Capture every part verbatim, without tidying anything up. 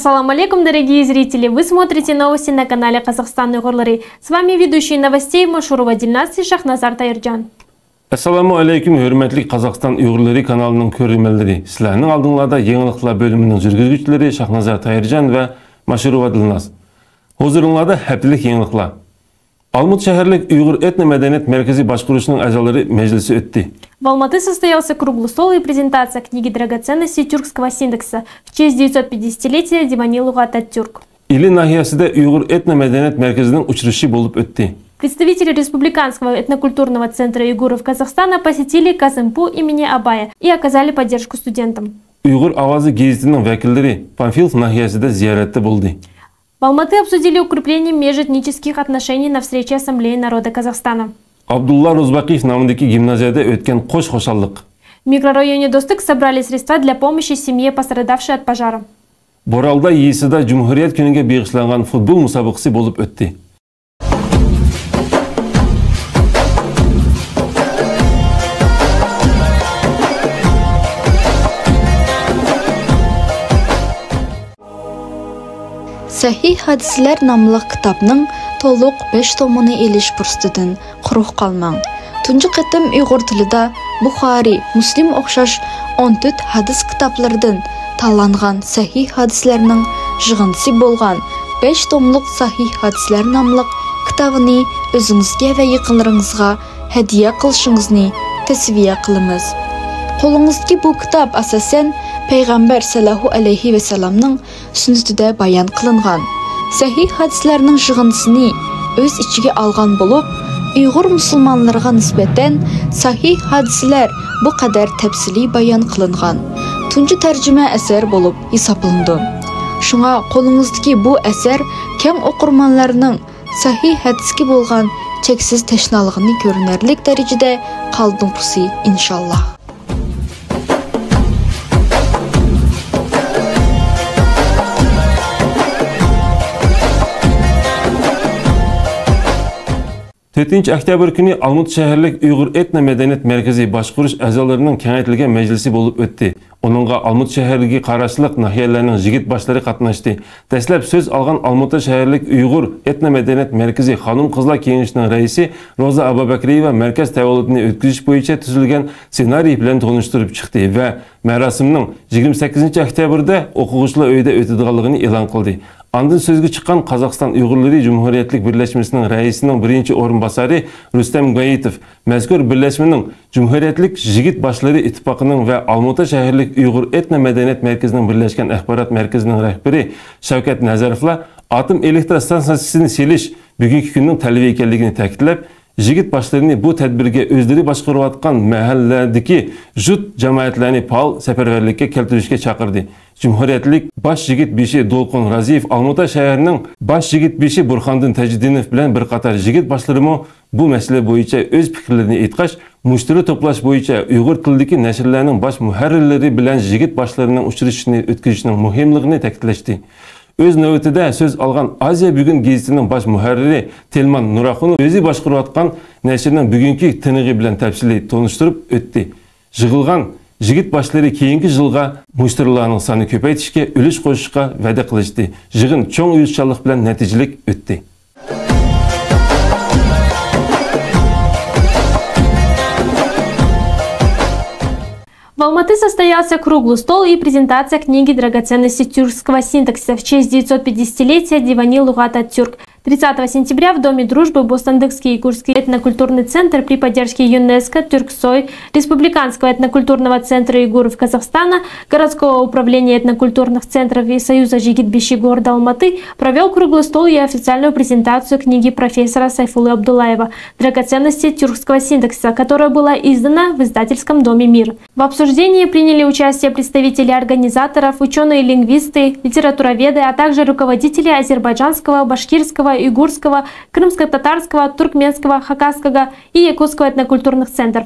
Салам алейкум, дорогие зрители! Вы смотрите новости на канале Казахстан Уйгурлары. С вами ведущий новостей Машурова Дильназ и Шахназар Тайырджан. ئەسسالامۇ ئەلەيكۇم، ھۆرمەتلىك قازاقىستان ئۇيغۇرلىرى كانالىنىڭ كۆرۈرمەنلىرى. سىلەرنىڭ ئالدىڭلاردا يېڭىلىقلار بۆلۈمىنىڭ جۈرگۈزگۈچىلىرى شاھنازار تاھىرجان ۋە ماشۇروۋا دىلناز. ھۇزۇرۇڭلاردا ھەپتىلىك يېڭىلىقلار. ئالمۇتا شەھەرلىك ئۇيغۇر ئېتنو مەدەنىيەت مەركىزى باشقۇرۇشىنىڭ ئەزالىرى مەجلىسى ئۆتتى. В Алматы состоялся круглый стол и презентация книги «Драгоценности тюркского синдекса в честь девятьсот пятидесятилетия Дивани Лугат ат-Тюрк. ئىلى ناھىيەسىدە ئۇيغۇر ئېتنو مەدەنىيەت مەركىزىنىڭ ئۇچرىشىشى بولۇپ ئۆتتى. Представители Республиканского этнокультурного центра уйгуров Казахстана посетили Казымпу имени Абая и оказали поддержку студентам. ئۇيغۇر ئاۋازى گېزىتىنىڭ ۋەكىللىرى پانفىلوف ناھىيەسىدە زىيارەتتە بولدى. В Алматы обсудили укрепление межэтнических отношений на встрече Ассамблеи народа Казахстана. ئابدۇللا روزباقىيېف نامىدىكى گىمنازىيەدە ئۆتكەن قوش خۇشاللىق. В микрорайоне Достык собрали средства для помощи семье, пострадавшей от пожара. بورالداي يېزىسىدا جۇمھۇرىيەت كۈنىگە بېغىشلانغان فۇتبول مۇسابىقىسى بولۇپ ئۆتتى. سەھىھ ھەدىسلەر ناملىق كىتابنىڭ تولۇق بەش تومىنى ئېلىش پۇرسىتىدىن قۇرۇق قالماڭ. تۇنجى قېتىم ئۇيغۇر تىلىدا بۇخارىي، مۇسلىم ئوخشاش ئون تۆت ھەدىس كىتابلىرىدىن تاللانغان سەھىھ ھەدىسلەرنىڭ يىغىندىسى بولغان بەش توملۇق سەھىھ ھەدىسلەر ناملىق كىتابىنى ئۆزىڭىزگە ۋە يېقىنلىرىڭىزغا ھەدىيە قىلىشىڭىزنى تەۋسىيە قىلىمىز. قولىڭىزدىكى بۇ كىتاب ئاساسەن پەيغەمبەر سەللەللاھۇ ئەلەيھى ۋەسەللەمنىڭ سۈننىتىدە بايان قىلىنغان سەھىھ ھەدىسلەرنىڭ يىغىندىسىنى ئۆز ئىچىگە ئالغان بولۇپ، ئۇيغۇر مۇسۇلمانلىرىغا نىسبەتەن سەھىھ ھەدىسلەر بۇ قەدەر تەپسىلىي بايان قىلىنغان تۇنجى تەرجىمە ئەسەر بولۇپ ھېسابلىنىدۇ. شۇڭا قولىڭىزدىكى بۇ ئەسەر كەڭ ئوقۇرمەنلەرنىڭ سەھىھ ھەدىسكە بولغان چەكسىز تەشنالىقىنى كۆرۈنەرلىك دەرىجىدە قاندۇرغۇسى، ئىنشاللا. تۆتىنچى ئۆكتەبىر كۈنى ئالمۇتا شەھەرلىك ئۇيغۇر ئېتنو مەدەنىيەت مەركىزى باشقۇرۇش ئەزالىرىنىڭ كېڭەيتىلگەن مەجلىسى بولۇپ ئۆتتى. ئۇنىڭغا ئالمۇتا شەھىرىگە قاراشلىق ناھىيەلەرنىڭ يىگىت باشلىرى قاتناشتى. دەسلەپ سۆز ئالغان ئالمۇتا شەھەرلىك ئۇيغۇر ئېتنو مەدەنىيەت مەركىزى خانىم-قىزلار كېڭىشىنىڭ رەئىسى روزا ئابابەكرىيېۋا مەركەز تەۋەللۇتىنى ئۆتكۈزۈش بويىچە تۈزۈلگەن سېنارىي بىلەن تونۇشتۇرۇپ چىقتى ۋە مەراسىمنىڭ يىگىرمە سەككىزىنچى ئۆكتەبىردە ئوقۇغۇچىلار ئۆيىدە ئۆتىدىغانلىقىنى ئېلان قىلدى. ئاندىن سۆزگە چىققان قازاقىستان ئۇيغۇرلىرى جۇمھۇرىيەتلىك بىرلەشمىسىنىڭ رەئىسىنىڭ بىرىنچى ئورۇنباسارى رۇستەم گايىتوف مەزكۇر بىرلەشمىنىڭ جۇمھۇرىيەتلىك يىگىت باشلىرى ئىتتىپاقىنىڭ ۋە ئالمۇتا شەھەرلىك ئۇيغۇر ئېتنو مەدەنىيەت مەركىزىنىڭ بىرلەشكەن ئاخبارات مەركىزىنىڭ رەھبىرى شەۋكەت نەزەروۋلار ئاتوم ئېلېكتر ستانسىيەسىنى سېلىش بۈگۈنكى كۈننىڭ تەلىپى ئىكەنلىكىنى تەكىتلەپ، يىگىت باشلىرىنى بۇ تەدبىرگە ئۆزلىرى باشقۇرۇۋاتقان مەھەللىلەردىكى جۇت جامائەتلەرنى پائال سەپەرۋەرلىككە كەلتۈرۈشكە چاقىردى. جۇمھۇرىيەتلىك باش يىگىت بېشى دولقۇن رازىيېۋ ئالمۇتا شەھىرىنىڭ باش يىگىت بېشى بۇرخاندىن تەجىدىنوف بىلەن بىر قاتار يىگىت باشلىرىمۇ بۇ مەسىلە بويىچە ئۆز پىكىرلىرىنى ئېيتقاچ، مۇشتەرى توپلاش بويىچە ئۇيغۇر تىلىدىكى نەشرلەرنىڭ باش مۇھەررىرلىرى بىلەن يىگىت باشلىرىنىڭ ئۇچرىشىشىنى ئۆتكۈزۈشنىڭ مۇھىملىقىنى تەكىتلەشتى. ئۆز نۆۋىتىدە سۆز ئالغان ئازىيا بۈگۈن گېزىتىنىڭ باش مۇھەررىرى تېلمان نۇراخۇنوف ئۆزى باشقۇرۇۋاتقان نەشرنىڭ بۈگۈنكى تىنىقى بىلەن تەپسىلىي تونۇشتۇرۇپ ئۆتتى. يىغىلغان يىگىت باشلىرى كېيىنكى يىلغا مۇشتەرىلەرنىڭ سانىنى كۆپەيتىشكە ئۈلۈش قوشۇشقا ۋەدە قىلىشتى. يىغىن چوڭ ئۈزۈلمەسلىك بىلەن نەتىجىلىك ئۆتتى. В Алматы состоялся круглый стол и презентация книги «Драгоценности тюркского синдекса в честь девятьсот пятидесятилетия Дивани Лугат ат-Тюрк». Тридцатого сентября в Доме дружбы Бостандыкский и Курский этнокультурный центр при поддержке ЮНЕСКО, Тюрксой, Республиканского этнокультурного центра уйгуров Казахстана, городского управления этнокультурных центров и Союза «Жигит беши» города Алматы провёл круглый стол и официальную презентацию книги профессора Сайфуллы Абдуллаева «Драгоценности тюркского синдекса», которая была издана в издательском доме «Мир». В обсуждении приняли участие представители организаторов, учёные-лингвисты, литературоведы, а также руководители азербайджанского, башкирского, уйгурского, крымско-татарского, туркменского, хакасского и якутского этнокультурных центров.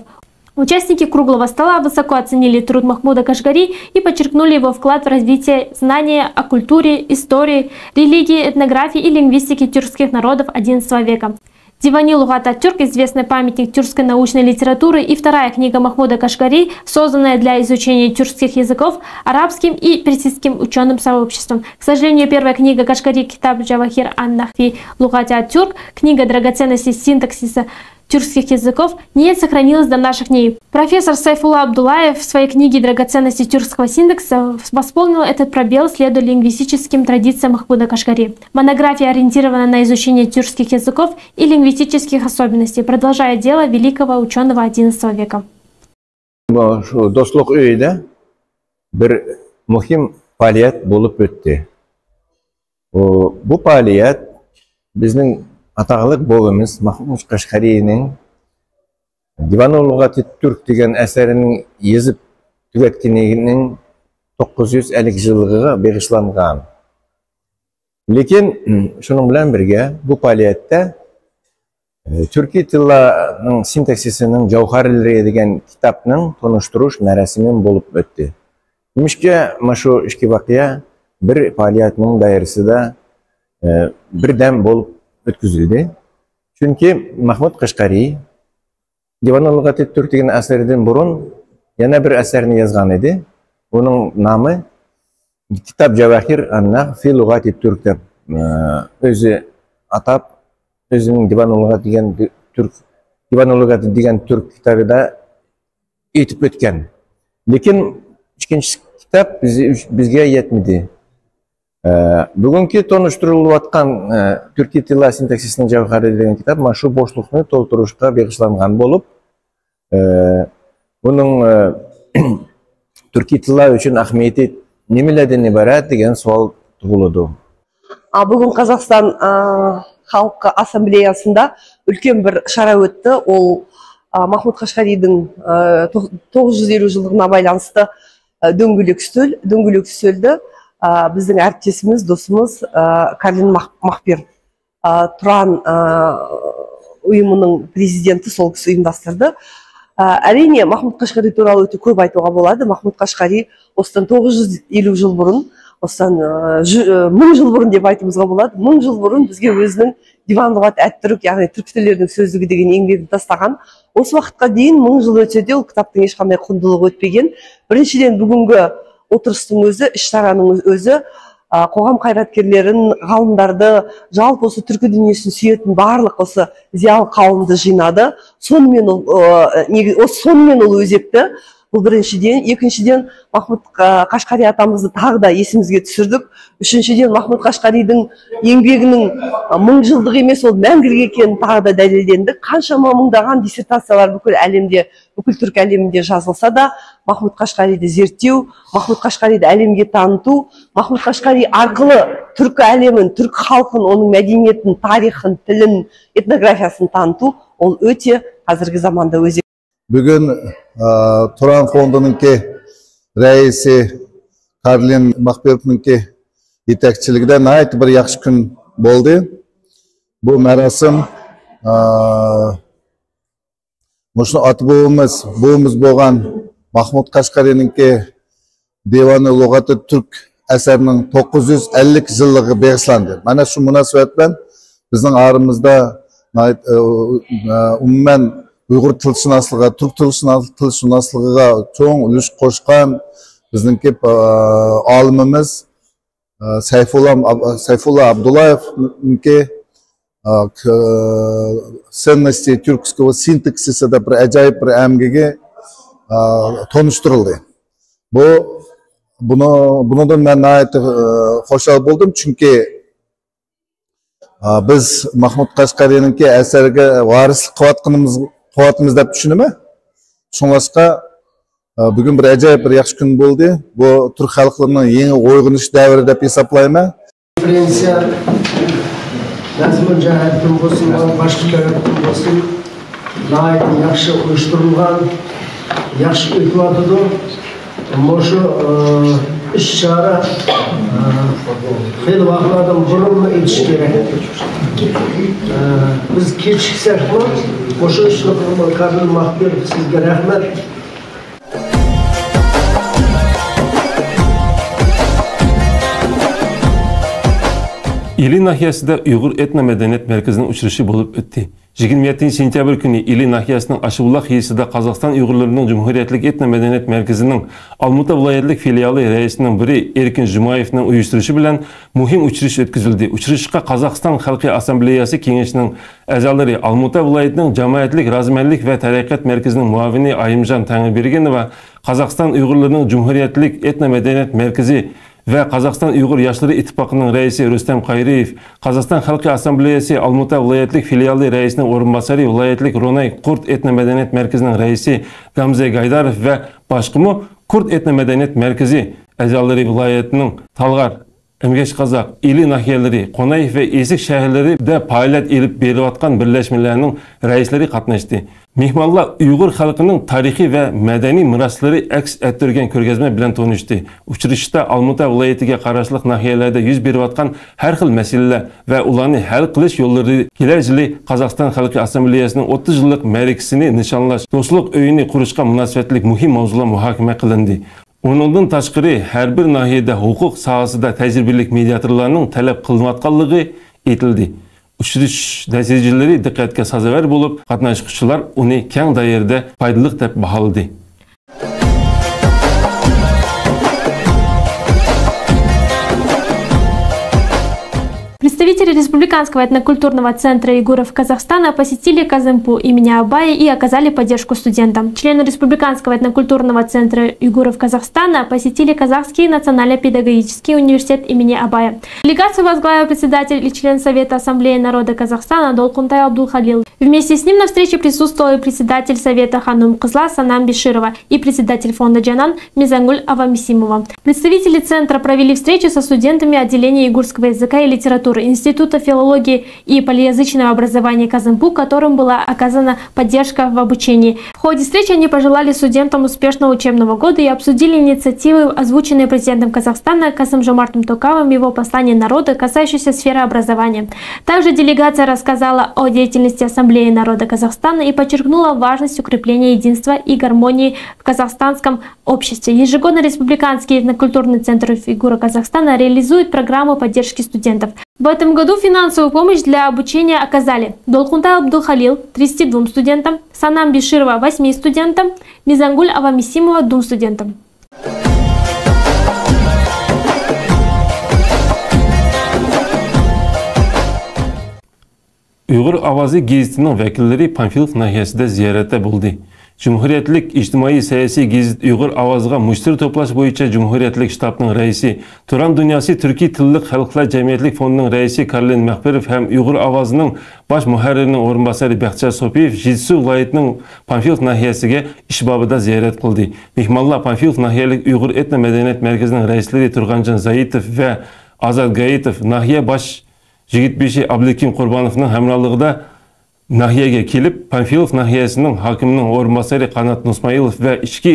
Участники круглого стола высоко оценили труд Махмуда Кашгари и подчеркнули его вклад в развитие знания о культуре, истории, религии, этнографии и лингвистике тюркских народов одиннадцатого века. Дивани лугъат ат-тюрк, известный памятник тюркской научной литературы, и вторая книга Махмуда Кашгари, созданная для изучения тюркских языков арабским и персидским учёным сообществом. К сожалению, первая книга Кашгари, Китаб Джавахир ан-Нахви лугъат ат-тюрк, книга драгоценностей синтаксиса тюркских языков, не сохранилась до наших дней. Профессор Сайфулла Абдуллаев в своей книге «Драгоценности тюркского синтаксиса» восполнил этот пробел, следуя лингвистическим традициям Махмуда Кашгари. Монография ориентирована на изучение тюркских языков и лингвистических особенностей, продолжая дело великого учёного одиннадцатого века. Şu dostluq öyüde bir mühim faaliyet bolup ötti. Bu, bu faaliyet bizning ataqlıq bobomız Mahmud Qashqariyning Divanu Lug'ati Turk degan asarining yozib tugatganining to'qqiz yuz ellik yilligiga bag'ishlangan. Lekin, shunıñ bilan birge, bu faaliyette, e, türkiy tillarning sintaksisining javharlari degan kitobning tonushtirish marosimi bo'lib o'tdi. Nimishqa, mana shu ikki voqea bir faoliyatning doirasida, e, birdam bo'lib o'tkazildi. Chunki Mahmud Qashqariy Divanul Lug'ati Turk degan asaridan burun yana bir asarni yozgan edi. Uning nomi Kitob Javohir an-Nahv fi Lug'ati Turk deb, e, o'zi atab, o'zining Divanul Lug'at degan turk, Divanul Lug'ati degan turk kitobida aytib o'tgan. Lekin ikkinchi kitob biz, bizga yetmadi. Ee, bugungi tonishtirilayotgan, e, Turkiy tillar sintaksisining javhari degan kitob mana shu bo'shliqni to'ldirishga bag'ishlangan bo'lib, e, buning, e, turkiy tillar uchun ahamiyati nimalardan iborat degan savol tug'iladi. А, бүгін Қазақстан, а, Халқы Ассамблеясында үлкен бір шара өтті. Ол, а, Махмуд Қашғаридің, а, тоғ-, тоғыз жүз елу жылдығына байланысты, а, дөңгелек үстел, дөңгелек үстелді, а, біздің әріптесіміз, досымыз, а, Карлин Мах-, Махпир, а, Тұран, а, ұйымының президенті, сол кісі ұйымдастырды. А, әрине, Махмуд Қашғари туралы өте көп айтуға болады. Махмуд Қашғари осыдан тоғыз жүз елу жыл бұрын, осыдан, а, жү-, а, мың жыл бұрын деп айтуымызға болады. Мың жыл бұрын бізге өзінің Диван луғат әт-түрк, яғни түркі тілдерінің сөздігі деген еңбегін тастаған. Осы уақытқа дейін, мың жыл өтсе де, ол кітаптың ешқандай құндылығы өтпеген. Біріншіден, бүгінгі отырыстың өзі, іс-шараның өзі, а, қоғам қайраткерлерін, ғалымдарды, жалпы осы түркі дүниесін сүйетін барлық осы зиялы қауымды жинады. Сонымен ол, ы, неге-, осы, сонымен ол өзекті. Бұл біріншіден. Екіншіден, Махмуд, а, Қашқари атамызды тағы да есімізге түсірдік. Үшіншіден, Махмуд Қашқаридің еңбегінің, а, мың жылдық емес, ол мәңгілік екенін тағы да дәлелдендік. Қаншама мыңдаған диссертациялар бүкіл әлемде, бүкіл түркі әлемінде жазылса да, Махмуд Қашқариді зерттеу, Махмуд Қашқариді әлемге таныту, Махмуд Қашқари арқылы түркі әлемін, түркі халқын, оның мәдениетін, тарихын, тілін, этнографиясын таныту, ол өте қазіргі заманда өзекті. Бүгін, ә, Turan fonduningki raisi Karlin Mahbirovningki yetakchiligida nihoyatda bir yaxshi kun bo'ldi. Bu marosim, ә, mushuni ota bobomiz, bobomiz bo'lgan Mahmud Qashqariyninki Devoni lug'ati turk asarining to'qqiz yuz ellik yilligiga bag'ishlandi. Mana shu munosabat bilan bizning oramizda, e, e, umuman uyg'ur tilshunosligi, turk tilshunos-, tilshunosligiga cho'ng ulush qo'shgan bizningki, e, olimimiz, e, Sayfulla Ab-, Sayfulla Abdullayevniki, e, k-, ценности тюркского синтаксиса deb bir ajoyib bir emgigi, e, tonishtirildi. Bu, buni, bundan men nihoyatda, e, xursand bo'ldim, chunki, e, biz Mahmud Qashqariyninki asariga vorislik qilayotganimiz, qilyapmiz deb tushunaman. Shunglashqa, e, bugun bir ajoyib, bir yaxshi kun bo'ldi. Bu turk xalqlarining yangi uyg'onish davri deb hisoblayman. Konferensiya mazmun jihatdan bo'lsin, boshqa tarafdan bo'lsin, nihoyatda yaxshi uyushtirilgan, yaxshi o'tyotidi. Mana shu, e, ish-chora, e, xeyli vaqtlardan burunmi o'tishi kerak. E, biz kechiksakmi, mana shu ishni qilgan Karim Mahbirov, sizga rahmat. ئىلى ناھىيەسىدە ئۇيغۇر ئېتنو مەدەنىيەت مەركىزىنىڭ ئۇچرىشىشى بولۇپ ئۆتتى. يىگىرمە يەتتىنچى سېنتيابىر كۈنى ئىلى ناھىيەسىنىڭ ئاشبۇلاق يېزىسىدا قازاقىستان ئۇيغۇرلىرىنىڭ جۇمھۇرىيەتلىك ئېتنو مەدەنىيەت مەركىزىنىڭ ئالمۇتا ۋىلايەتلىك فىلىيالى رەئىسىنىڭ بىرى ئېركىن جۇمايېۋنىڭ ئۇيۇشتۇرۇشى بىلەن مۇھىم ئۇچرىشىش ئۆتكۈزۈلدى. ئۇچرىشىشقا قازاقىستان خەلقى ئاسسامبلېيەسى كېڭىشىنىڭ ئەزالىرى، ئالمۇتا ۋىلايىتىنىڭ جامائەتلىك رازىمەنلىك ۋە تەرەققىيات مەركىزىنىڭ مۇئاۋىنى ئايىمجان تەڭرىبېرگېنوۋا، قازاقىستان ئۇيغۇرلىرىنىڭ جۇمھۇرىيەتلىك ئېتنو مەدەنىيەت مەركىزى ۋە قازاقىستان ئۇيغۇر ياشلىرى ئىتتىپاقىنىڭ رەئىسى رۇستەم قايرىيېف، قازاقىستان خەلقى ئاسسامبلېيەسى ئالمۇتا ۋىلايەتلىك فىلىيالى رەئىسىنىڭ ئورۇنباسارى، ۋىلايەتلىك روناي قۇرد ئېتنو مەدەنىيەت مەركىزىنىڭ رەئىسى گامزە گايداروف ۋە باشقىمۇ قۇرد ئېتنو مەدەنىيەت مەركىزى ئەزالىرى، ۋىلايەتنىڭ تالغار، ئەمگەشقازاق، ئىلى ناھىيەلىرى، قوناي ۋە ئېسىك شەھەرلىرىدە پائالىيەت ئېلىپ بېرىۋاتقان بىرلەشمىلەرنىڭ رەئىسلىرى قاتناشتى. مېھمانلار ئۇيغۇر خەلقىنىڭ تارىخىي ۋە مەدەنىي مىراسلىرى ئەكس ئەتتۈرگەن كۆرگەزمە بىلەن تونۇشتى. ئۇچرىشىشتا ئالمۇتا ۋىلايىتىگە قاراشلىق ناھىيەلەردە يۈز بېرىۋاتقان ھەر خىل مەسىلىلەر ۋە ئۇلارنى ھەل قىلىش يوللىرى، كېلەر يىلى قازاقىستان خەلقى ئاسسامبلېيەسىنىڭ ئوتتۇز يىللىق مەرىكىسىنى نىشانلاش، دوستلۇق ئۆيىنى قۇرۇشقا مۇناسىۋەتلىك مۇھىم ماۋزۇلار مۇھاكىمە قىلىندى. ئۇنىڭدىن تاشقىرى، ھەر بىر ناھىيەدە ھوقۇق ساھەسىدە تەجرىبىلىك مېدىياتورلارنىڭ تەلەپ قىلىنىۋاتقانلىقى ئېيتىلدى. ئۇچرىشىش نەتىجىلىرى دىققەتكە سازاۋەر بولۇپ، قاتناشقۇچىلار ئۇنى كەڭ دائىرىدە پايدىلىق دەپ باھالىدى. Представители Республиканского этнокультурного центра уйгуров Казахстана посетили Казымпу имени Абая и оказали поддержку студентам. Члены Республиканского этнокультурного центра уйгуров Казахстана посетили Казахский национальный педагогический университет имени Абая. Делегацию возглавил председатель и член Совета Ассамблеи народа Казахстана Долкунтай Абдулхалил. Вместе с ним на встрече присутствовали председатель Совета ханум-кызлар Санам Биширова и председатель фонда Джанан Мизангуль Авамисимова. Представители центра провели встречу со студентами отделения уйгурского языка и литературы Института филологии и полиязычного образования Казымпу, которым была оказана поддержка в обучении. В ходе встречи они пожелали студентам успешного учебного года и обсудили инициативы, озвученные президентом Казахстана Касым-Жомартом Токаевым в его послании народу, касающиеся сферы образования. Также делегация рассказала о деятельности Ассамблеи народа Казахстана и подчеркнула важность укрепления единства и гармонии в казахстанском обществе. Ежегодно Республиканский этнокультурный центр уйгуров Казахстана реализует программу поддержки студентов. В этом году финансовую помощь для обучения оказали Долкунтай Абдулхалил тридцати двум студентам, Санам Биширова восьми студентам, Мизангуль Авамисимова двум студентам. ئۇيغۇر ئاۋازى گېزىتىنىڭ ۋەكىللىرى پانفىلوف ناھىيەسىدە زىيارەتتە بولدى. جۇمھۇرىيەتلىك ئىجتىمائىي سىياسىي گېزىت ئۇيغۇر ئاۋازىغا مۇشتەرى توپلاش بويىچە جۇمھۇرىيەتلىك شتابنىڭ رەئىسى، تۇران دۇنياسى تۈركىي تىللىق خەلقلەر جەمئىيەتلىك فوندىنىڭ رەئىسى كارلىن مەخپىروف ھەم ئۇيغۇر ئاۋازىنىڭ باش مۇھەررىرىنىڭ ئورۇنباسارى بەختىيار سوپىيېف يېزىسۇ ۋىلايىتىنىڭ پانفىلوف ناھىيەسىگە ئىش بابىدا زىيارەت قىلدى. مېھمانلار پانفىلوف ناھىيەلىك ئۇيغۇر ئېتنو مەدەنىيەت مەركىزىنىڭ رەئىسلىرى تۇرغانجان زايىتوف ۋە ئازات گايىتوف، ناھىيە باش يىگىتبېشى ئابلىكىم قۇربانوفنىڭ ھەمراھلىقىدا ناھىيەگە كېلىپ، پانفىلوف ناھىيەسىنىڭ ھاكىمىنىڭ ئورۇنباسارى قانات نۇسمايىلوف ۋە ئىچكى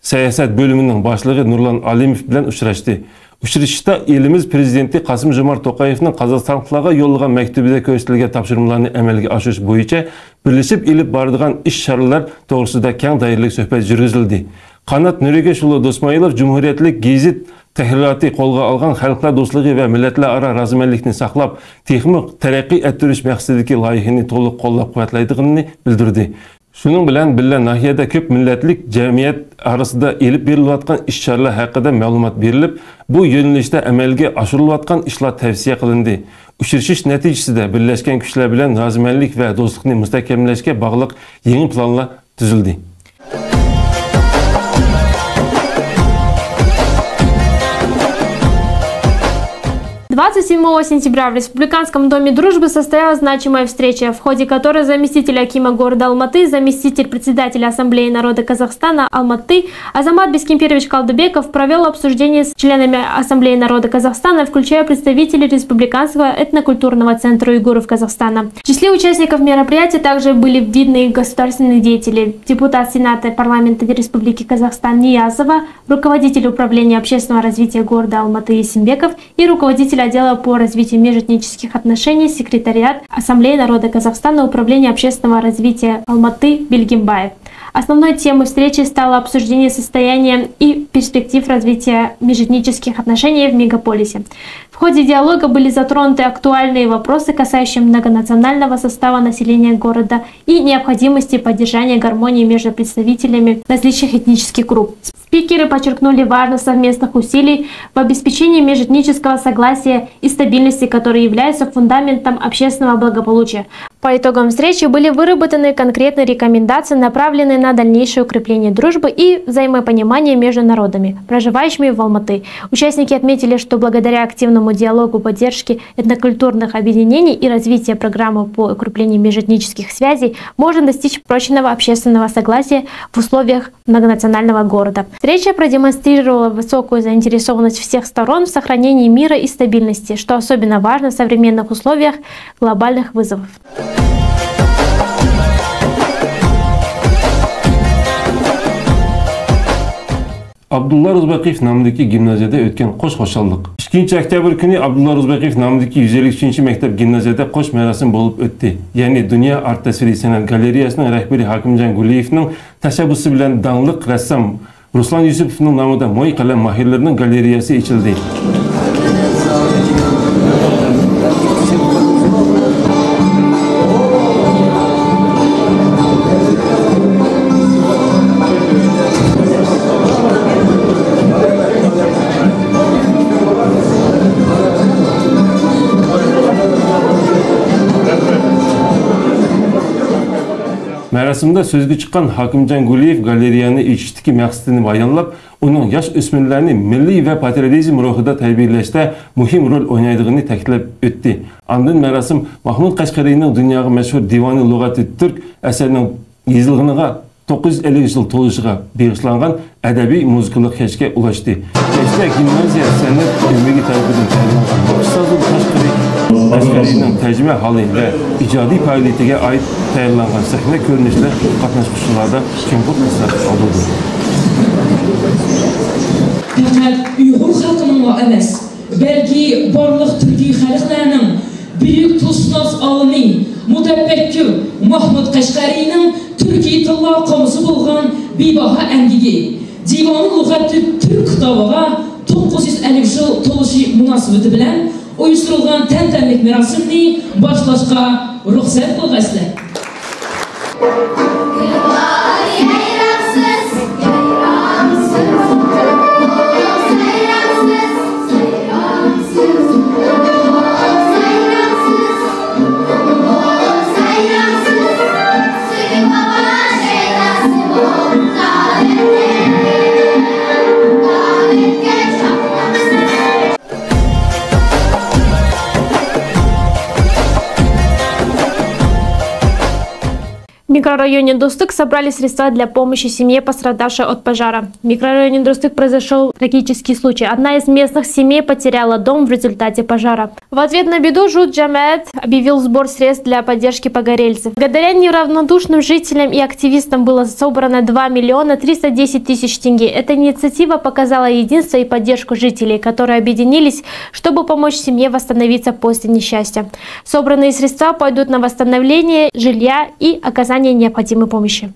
سىياسەت بۆلۈمىنىڭ باشلىقى نۇرلان ئالىموف بىلەن ئۇچراشتى. ئۇچرىشىشتا ئېلىمىز پىرېزىدېنتى قاسىم جومارت توقايېۋنىڭ قازاقىستانلىقلارغا يوللىغان مەكتۇبىدا كۆرسىتىلگەن تاپشۇرمىلارنى ئەمەلگە ئاشۇرۇش بويىچە بىرلىشىپ ئېلىپ بارىدىغان ئىش-چارىلەر توغرىسىدا كەڭ دائىرىلىك سۆھبەت يۈرگۈزۈلدى. قانات نۇرىگېش ئۇلى دوسمايلوف جۇمھۇرىيەتلىك گېزىت تەھرىراتى قولغا ئالغان خەلقلەر دوستلۇقى ۋە مىللەتلەر ئارا رازىمەنلىكنى ساقلاپ، تېخىمۇ تەرەققىي ئەتتۈرۈش مەقسىتىدىكى لايىھىنى تولۇق قوللاپ-قۇۋۋەتلەيدىغىنىنى بىلدۈردى. شۇنىڭ بىلەن بىللە، ناھىيەدە كۆپ مىللەتلىك جەمئىيەت ئارىسىدا ئېلىپ بېرىلىۋاتقان ئىش-چارىلەر ھەققىدە مەلۇمات بېرىلىپ، بۇ يۆنىلىشتە ئەمەلگە ئاشۇرۇلۇۋاتقان ئىشلار تەۋسىيە قىلىندى. ئۇچرىشىش نەتىجىسىدە بىرلەشكەن كۈچلەر بىلەن رازىمەنلىك ۋە دوستلۇقنى مۇستەھكەملەشكە باغلىق يېڭى پىلانلار تۈزۈلدى. Двадцать седьмого сентября в Республиканском доме дружбы состоялась значимая встреча, в ходе которой заместитель акима города Алматы, заместитель председателя Ассамблеи народа Казахстана Алматы Азамат Бескемпирович Калдыбеков провел обсуждение с членами Ассамблеи народа Казахстана, включая представителей Республиканского этнокультурного центра уйгуров Казахстана. В числе участников мероприятия также были видные государственные деятели, депутат Сената парламента Республики Казахстан Ниязова, руководитель управления общественного развития города Алматы Есимбеков и руководитель отдела по развитию межэтнических отношений, секретариат Ассамблеи народа Казахстана, управления общественного развития Алматы Бельгимбаев. Основной темой встречи стало обсуждение состояния и перспектив развития межэтнических отношений в мегаполисе. В В ходе диалога были затронуты актуальные вопросы, касающиеся многонационального состава населения города и необходимости поддержания гармонии между представителями различных этнических групп. Спикеры подчеркнули важность совместных усилий в обеспечении межэтнического согласия и стабильности, которые являются фундаментом общественного благополучия. По итогам встречи были выработаны конкретные рекомендации, направленные на дальнейшее укрепление дружбы и взаимопонимания между народами, проживающими в Алматы. Участники отметили, что благодаря активному диалогу, поддержке этнокультурных объединений и развития программы по укреплению межэтнических связей можно достичь прочного общественного согласия в условиях многонационального города. Встреча продемонстрировала высокую заинтересованность всех сторон в сохранении мира и стабильности, что особенно важно в современных условиях глобальных вызовов. ئابدۇللا روزىباقىيېف نامىدىكى گىمنازىيەدە ئۆتكەن قوش خۇشاللىق. ئىككىنچى ئۆكتەبىر كۈنى ئابدۇللا روزىباقىيېف نامىدىكى يۈز ئەللىك ئۈچىنچى مەكتەپ گىمنازىيەدە قوش مەراسىم بولۇپ ئۆتتى. يەنى دۇنيا ئارت تەسۋىرىي سەنئەت گالېرېيەسىنىڭ رەھبىرى ھاكىمجان گۇلىيېۋنىڭ تەشەببۇسى بىلەن داڭلىق رەسسام رۇسلان يۈسۈپوۋنىڭ نامىدا موي قەلەم ماھىرلىرىنىڭ گالېرېيەسى ئېچىلدى. مەراسىمدا سۆزگە چىققان ھاكىمجان گۇلىيېۋ گالېرېيەنى ئېچىشتىكى مەقسىتىنى بايانلاپ، ئۇنىڭ ياش ئۆسمۈرلەرنى مىللىي ۋە پاترىيوتىزم روھىدا تەربىيەلەشتە مۇھىم رول ئوينايدىغىنىنى تەكىتلەپ ئۆتتى. ئاندىن مەراسىم ماھمۇد قەشقەرىنىڭ دۇنياغا مەشھۇر دىۋانى لۇغەتى تۈرك ئەسەرنىڭ يېزىلغىنىغا توققۇز يۈز ئەللىك يىل تولۇشىغا بېغىشلانغان ئەدەبىي مۇزىكىلىق كەچكە ئۇلاشتى. كەچتە گىمنازىيە سەنئەت ئۆمىكى تەرىپىدىن تەييارلانغان ئۇستازدىن تاشقىرى، قەشقەرىنىڭ تەرجىمىھالى ۋە ئىجادىي پائالىيىتىگە ئائىت تەييارلانغان سەھنە كۆرۈنۈشلەر قاتناشقۇچىلاردا چوڭقۇر تەسىر قالدۇردى. پەقەت ئۇيغۇر خەلقىنىڭلا ئەمەس، بەلكى بارلىق تۈركىي خەلقلەرنىڭ بۈيۈك تىلشۇناس ئالىمى، مۇتەپەككۇر ماھمۇد قەشقەرىنىڭ تۈركىي تىللار قامۇسى بولغان بىباھا ئەمگىكى، دىۋانۇ لۇغەتۇ تۈرك كىتابىغا توققۇز يۈز ئەللىك يىل تولۇشى مۇناسىۋىتى بىلەن ئۇيۇشتۇرۇلغان تەنتەنىلىك مۇراسىمنى باشلاشقا رۇخسەت قىلغايسىلەر. В микрорайоне Достык собрали средства для помощи семье, пострадавшей от пожара. В микрорайоне Достык произошёл трагический случай. Одна из местных семей потеряла дом в результате пожара. В ответ на беду ЖУТ «Джамаат» объявил сбор средств для поддержки погорельцев. Благодаря неравнодушным жителям и активистам было собрано два миллиона триста десять тысяч тенге. Эта инициатива показала единство и поддержку жителей, которые объединились, чтобы помочь семье восстановиться после несчастья. Собранные средства пойдут на восстановление жилья и оказание необходимой помощи.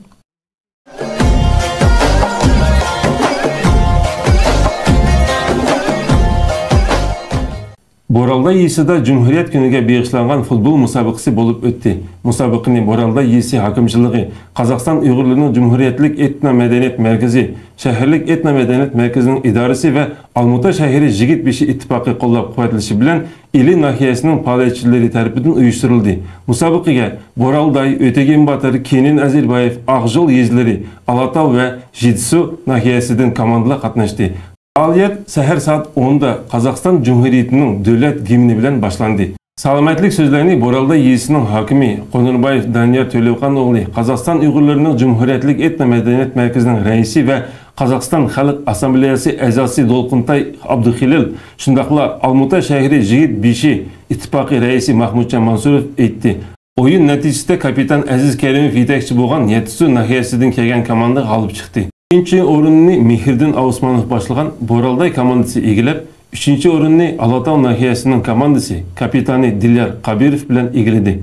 بورالداي يېزىسىدا جۇمھۇرىيەت كۈنىگە بېغىشلانغان فۇتبول مۇسابىقىسى بولۇپ ئۆتتى. مۇسابىقىنى بورالداي يېزىسى ھاكىمچىلىكى، قازاقىستان ئۇيغۇرلىرىنىڭ جۇمھۇرىيەتلىك ئېتنو مەدەنىيەت مەركىزى، شەھەرلىك ئېتنو مەدەنىيەت مەركىزىنىڭ ئىدارىسى ۋە ئالمۇتا شەھىرى يىگىت بېشى ئىتتىپاقى قوللاپ-قۇۋۋەتلىشى بىلەن ئىلى ناھىيەسىنىڭ پائالىيەتچىلىرى تەرىپىدىن ئۇيۇشتۇرۇلدى. مۇسابىقىگە بورالداي، ئۆتەگەن باتىر، كېنىن ئەزىربايېۋ، ئاقجول يېزىلىرى، ئالاتاۋ ۋە ژېتسۇ ناھىيەسىدىن كوماندىلار قاتناشتى. پائالىيەت سەھەر سائەت ئوندا قازاقىستان جۇمھۇرىيىتىنىڭ دۆلەت گىمنى بىلەن باشلاندى. سالامەتلىك سۆزلەرنى بورالداي يېزىسىنىڭ ھاكىمى قونۇربايېۋ دانىيار تۆلەۋخان ئوغلى، قازاقىستان ئۇيغۇرلىرىنىڭ جۇمھۇرىيەتلىك ئېتنو مەدەنىيەت مەركىزىنىڭ رەئىسى ۋە قازاقىستان خەلق ئاسسامبلېيەسى ئەزاسى دولقۇنتاي ئابدۇخېلىل، شۇنداقلا ئالمۇتا شەھىرى يىگىت بېشى ئىتتىپاقى رەئىسى ماخمۇتجان مانسۇروف ئېيتتى. ئويۇن نەتىجىسىدە كاپىتان ئەزىز كەرىموف يېتەكچى بولغان يەتتىسۇ ناھىيەسىدىن كەلگەن كوماندا غالىب چىقتى. ئۈچىنچى ئورۇننى مېھرىدىن ئاۋۇسمانوف باشلىغان بورالداي كوماندىسى ئىگىلەپ، ئۈچىنچى ئورۇننى ئالاتاۋ ناھىيەسىنىڭ كوماندىسى كاپىتانى دىليار قابىروف بىلەن ئىگىلىدى.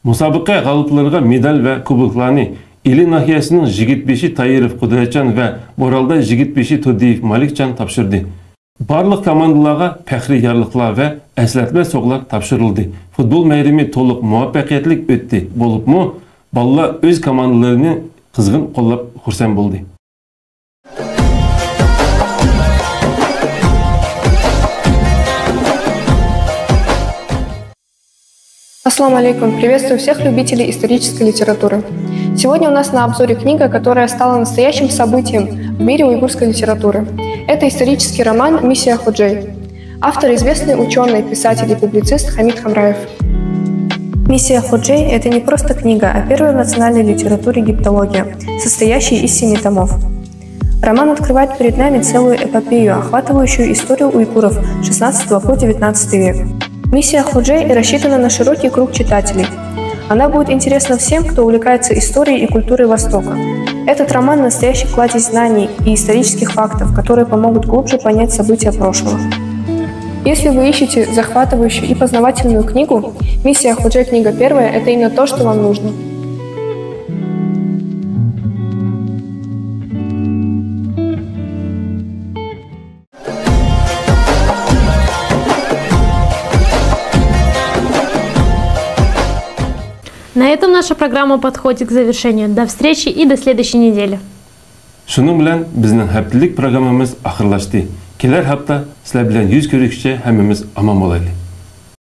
مۇسابىقە غالىپلىرىغا مېدال ۋە كۇبوكلارنى ئىلى ناھىيەسىنىڭ يىگىت بېشى تايىروف قۇدرەتجان ۋە بورالداي يىگىت بېشى تۇردىيېف مالىكجان تاپشۇردى. بارلىق كوماندىلارغا پەخرىي يارلىقلار ۋە ئەسلەتمە سوغىلار تاپشۇرۇلدى. فۇتبول مەيرىمى تولۇق مۇۋەپپەقىيەتلىك ئۆتتى. بولۇپمۇ بالىلار ئۆز كوماندىلىرىنى قىزغىن قوللاپ خۇرسەن بولدى. Ассаламу алейкум! Приветствую всех любителей исторической литературы. Сегодня у нас на обзоре книга, которая стала настоящим событием в мире уйгурской литературы. Это исторический роман «Миссия Ходжей». Автор — известный учёный, писатель и публицист Хамид Хамраев. «Миссия Ходжей» — это не просто книга, а первая в национальной литературе гептология, состоящая из семи томов. Роман открывает перед нами целую эпопею, охватывающую историю уйгуров с шестнадцатого по девятнадцатый век. «Миссия Ходжей» рассчитана на широкий круг читателей. Она будет интересна всем, кто увлекается историей и культурой Востока. Этот роман — настоящий кладезь знаний и исторических фактов, которые помогут глубже понять события прошлого. Если вы ищете захватывающую и познавательную книгу, «Миссия Ходжей», книга первая, это именно то, что вам нужно. На этом наша программа подходит к завершению. До встречи и до следующей недели. شۇنىڭ بىلەن بىزنىڭ ھەپتىلىك پروگراممىمىز ئاخىرلاشتى. كېلەر ھەپتە سىلەر بىلەن يۈز كۆرۈشكىچە ھەممىمىز ئامان بولايلى.